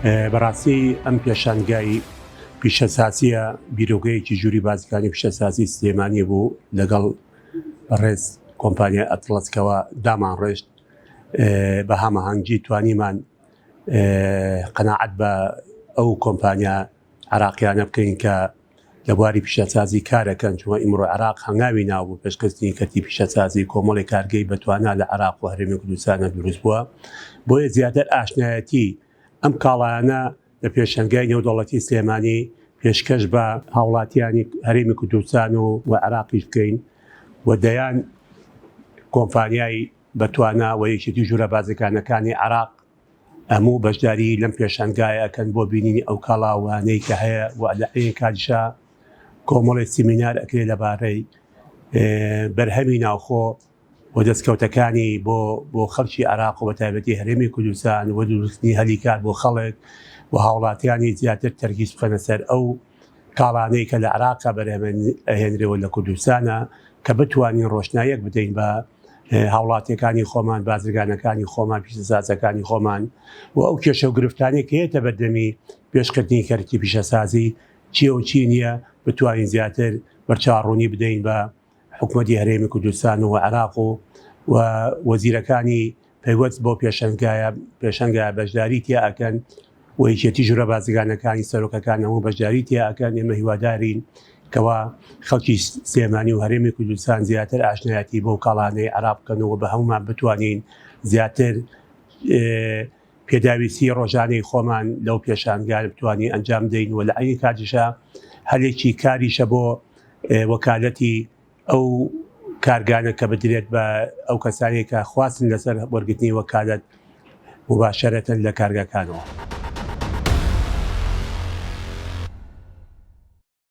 بەڕاستی ئەم پێشانگای پیشەسازیە بیرۆکەیەکی ژووری بازرگانی پیشەسازی سلێمانی بوو لەگەڵ بەڕێز کۆمپانیای ئەتڵەسکەوە دامان ڕێشت بە هەماهەنگی توانیمان قەناعەت بە ئەو کۆمپانیا عراقیانە بکەین کە لە بواری پیشەسازی کارەکەن چونکە ئیمڕۆ عێراق هەنگاوی ناوە بۆ پێشخستنی کەرتی پیشەسازی کۆمەڵی کارگەی بەتوانا لە عێراق و هەرێمی کوردستانە دروست بووە بۆیە زیاتر ئاشنایەتی ئەم کاڵایانە لە پێشەنگای نێودەوڵەتی سلێمانی پێشکەش بە هاوڵاتیانی هەرێمی کوردستان و و عێراقیش بکەین و دەیان کۆمپانیای بەتوانا و یەکێتی ژوورە بازرگانەکانی عێراق هەموو بەشداری لەم پێشانگایە ئەکەن بۆ بینینی ئەو کاڵاوانەی کە هەیە و لە عەین کاتیشا کۆمەڵێک سیمینار ئەکرێ لەبارەی بەرهەمی ناوخۆ و دەستکەوتەکانی بۆ بۆ خەڵکی عێراق و بەتایبەتی هەرێمی کوردستان و دروستنی هەلی کار بۆ خەڵک و هاوڵاتیانی زیاتر تەرکیز بخەنە سەر ئەو کاڵانەی کە لە عێراقا بەرهەم ئەهێنرێ و لە کوردستانە کە بتوانین ڕۆشناییەک بدەین بە هاوڵاتیەکانی خۆمان، بازرگانەکانی خۆمان، پیشەسازەکانی خۆمان و ئەو کێشە و گرفتانەی کە یەتە بەردەمی پێشکردنی کەرتی پیشەسازی چیە و چی نییە بتوانین زیاتر بەرچاوڕوونی بدەین بە حکومەتی هەرێمی کوردستان و عێراق و و وەزیرەکانی پەیوەست بەو پێشەنگایە پێشەنگایە بەشداری تیا ئەکەن و یەکێتی ژوورە بازرگانەکانی سەرۆکەکان هەموو بەشداری تیا ئەکەن ئێمە هیوادارین کەوا خەڵکی سلێمانی و هەرێمی کوردستان زیاتر ئاشنایەتی بەو کاڵانەی عێراق بکەن و بە هەمومان بتوانین زیاتر پێداویستی ڕۆژانەی خۆمان لەو پێشانگا بتوانین ئەنجام دەین و لە عەینی کاتیشا هەلێکی کاریشە بۆ وەکالەتی ئەو کارگانە کە بدرێت بە ئەو کەسانەی کە خواستن لەسەر وەرگرتنی وەکالەت مباشرەتەن لە کارگەکانەوە.